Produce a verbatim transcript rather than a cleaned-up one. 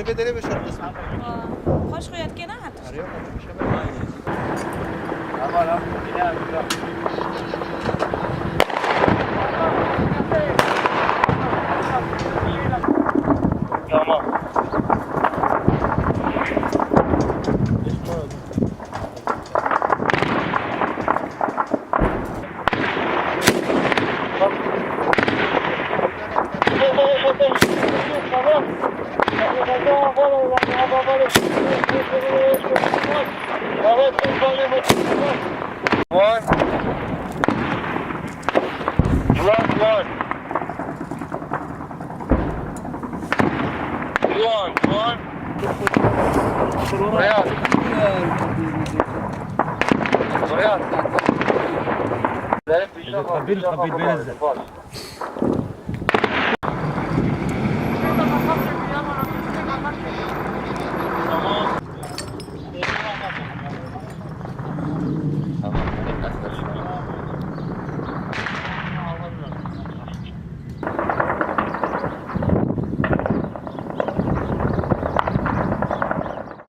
Bedele beşer kısmı. Xweş xuya dikê ne her tişt. Tamam. One. Plus one. One, one. Real. Real. Qabil, qabil, benzin.